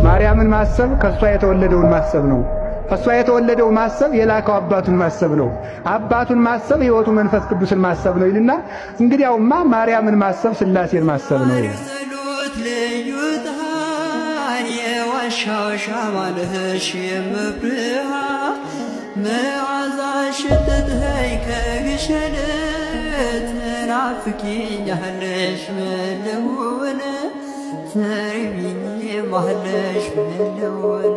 ማርያምን ማሰብ ከእሷ የተወለደውን ማሰብ ነው። ከእሷ የተወለደው ማሰብ የላከው አባቱን ማሰብ ነው። አባቱን ማሰብ ሕይወቱ መንፈስ ቅዱስን ማሰብ ነው ይልና እንግዲያውማ ማርያምን ማሰብ ሥላሴን ማሰብ ነው። ጸሎት ልዩ ጣን የዋሻው ሻማልሽ የመብርሃን መዓዛሽ ሽትትኸይ ከግሸን ትናፍቂኛለሽ ምን ልሁን ትርቢኝ ማለሽ ምን ልሁን።